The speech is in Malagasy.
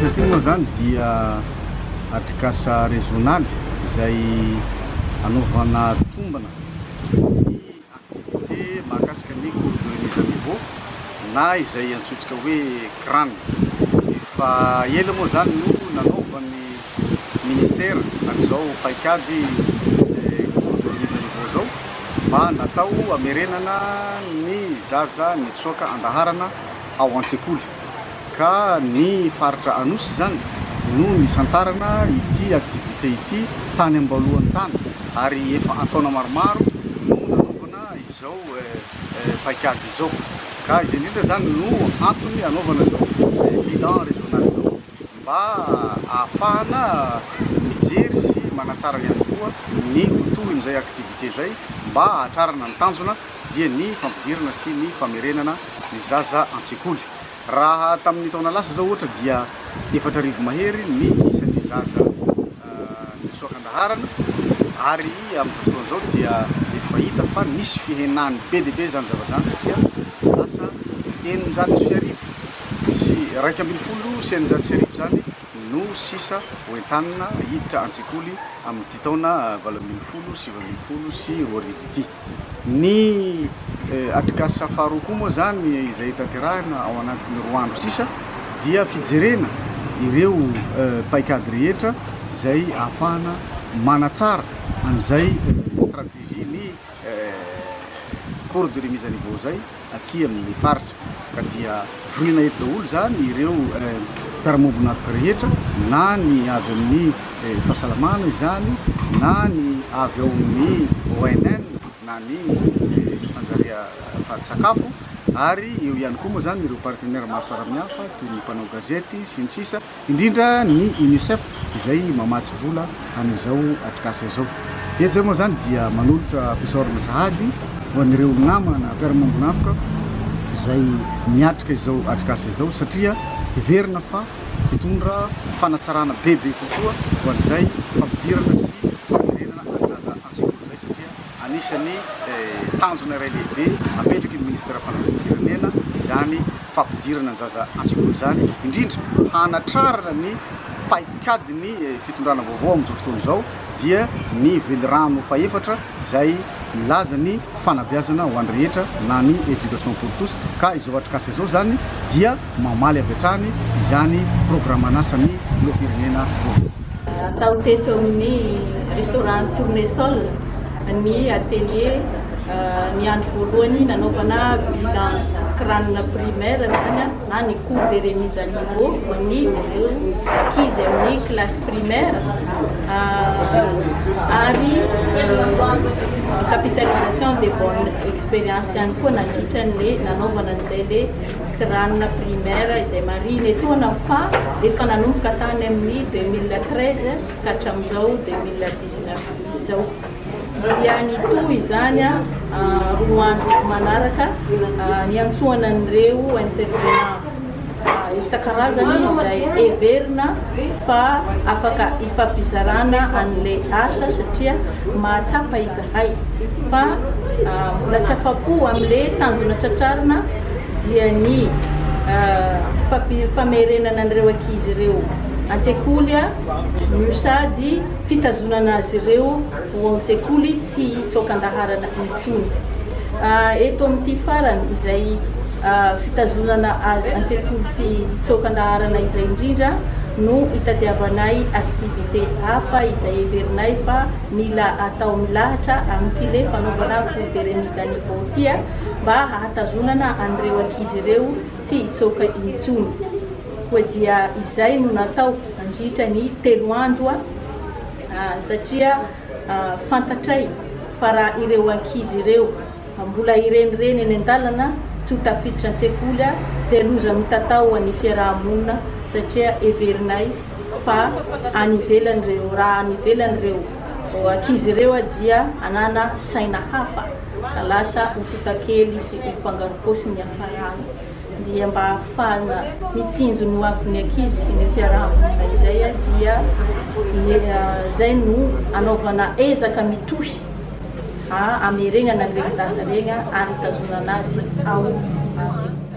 atrikasa ity moa izany dia atrikasa rezionaly izay anaovana tombana ny activité mahakasika ny cours de remise à niveau na izay antsointsika hoe CRAN. Efa ela moa izany no nanaovan'ny ministera an'izao paikady cours de remise à niveau izao mba natao hamerenana ny zaza nitsoaka an-daharana ao an-tsekoly ka ny faritra Anosy izany no nisantarana ity activité ity tany am-balohany tany ary efa an-taona maromaro no nanaovana izao paikady izao ka izay indrindra izany no antony anaovana izao bilan régional izao mba ahafahana mijery sy manatsara ihany koa ny ho tohin'izay activité izay mba hahatrarana ny tanjona dia ny fampidirana sy ny famerenana ny zaza an-tsekoly. Raha tamin'ny taona lasa izao ohatra dia 4000 mahery ny isan'ny zaza nitsoaka an-daharana ary amin'izao fotoana izao dia efa hita fa nisy fihenany be dia be izany zavatra izany satria lasa 1611 izany no sisa ho entanina hiditra an-tsekoly amin'ity taona 2018 19 ity. Ny atrikasa faharoa koa moa izany izay tanterahina ao anatin'ny 2 andro sisa dia fijerena ireo paikady rehetra izay ahafahana manatsara an'izay stratégie ny cours de remise à niveau izay aty amin'ny faritra ka dia vorina eto daholo izany ireo mpiara-miombon'antoka rehetra na ny avy amin'ny fahasalamana izany na ny avy ao amin'ny ONN na ny fanjarian-tsakafo ary eo ihany koa moa izany ireo partenaires maro samihafa toy ny mpanao gazety sy ny sisa indrindra ny UNICEF izay mamatsy vola an'izao atrikasa izao. Eto izay moa izany dia manolotra fisaorana sahady ho an'ireo namana mpiara-miombon'antoka izay miatrika izao atrikasa izao satria heverina fa hitondra fanatsarana bebe kokoa ho an'izay fampidirana sy famerenana ny zaza an-tsekoly izay satria anisan'ny tanjona iray lehibe apetraky ny ministeran'ny fanabeazam-pirenena izany fampidirana ny zaza an-tsekoly izany, indrindra hanatrarana ny paikadin'ny fitondrana vaovao amin'izao fotoana izao dia ny velirano fahefatra izay milaza ny fanabeazana ho an'ny rehetra na ny éducation pour tous ka izao atrikasa izao izany dia mamaly avy hatrany izany programan'asan'ny filoham-pirenena vaovao. Natao teto amin'ny restaurant Tournesol ny atelier ny andro voalohany nanaovana bilan crâne primaire zany na ny cours de remise à niveau ho an'ny ireo ankizy amin'ny classe primaire ary capitalisation de bonne expérience ihany koa nandritra ny nanaovana an'izay le crâne primaire izay marihina etoana fa efa nanomboka tany amin'ny 2013 ka hatramin'izao 2019 izao. Dia nitohy izany 2 andro manaraka niantsoana an'ireo intervenant isan-karazany izay heverina fa afaka ifampizarana an'ilay asa satria mahatsapa izahay fa mbola tsy afa-po amin'ilay tanjona tratrarina dia ny famerenana an'ireo ankizy ireo an-tsekoly no sady fitazonana azy ireo ho ao an-tsekoly tsy hitsoaka an-daharana intsony. Eto amin'ity farany izay fitazonana azy an-tsekoly tsy hitsoaka an-daharana izay indrindra no itadiavanay activité hafa izay heverinay fa mila atao milahatra amin'ity le fanaovana cours de remise à niveau ity mba hahatazonana an'ireo ankizy ireo tsy hitsoaka intsony. Koa dia izay no natao nandritra ny 3 andro satria fantatray fa raha ireo ankizy ireo mbola hirenireny eny an-dalana tsy ho tafiditra an-tsekoly dia loza mitatao ho an'ny fiaraha-monina satria heverinay fa any ivelany ireo, raha any ivelany ireo ankizy ireo dia hanana saina hafa ka lasa ho totakely sy ho mpangarom-paosy ny hafarana. Dia mba ahafahana mitsinjo ny hoavin'ny ankizy sy ny fiaraha-monina izay dia izay no anaovana ezaka mitohy hamerenana an'ireny zaza ireny ary hitazonana azy ao an-tsekoly.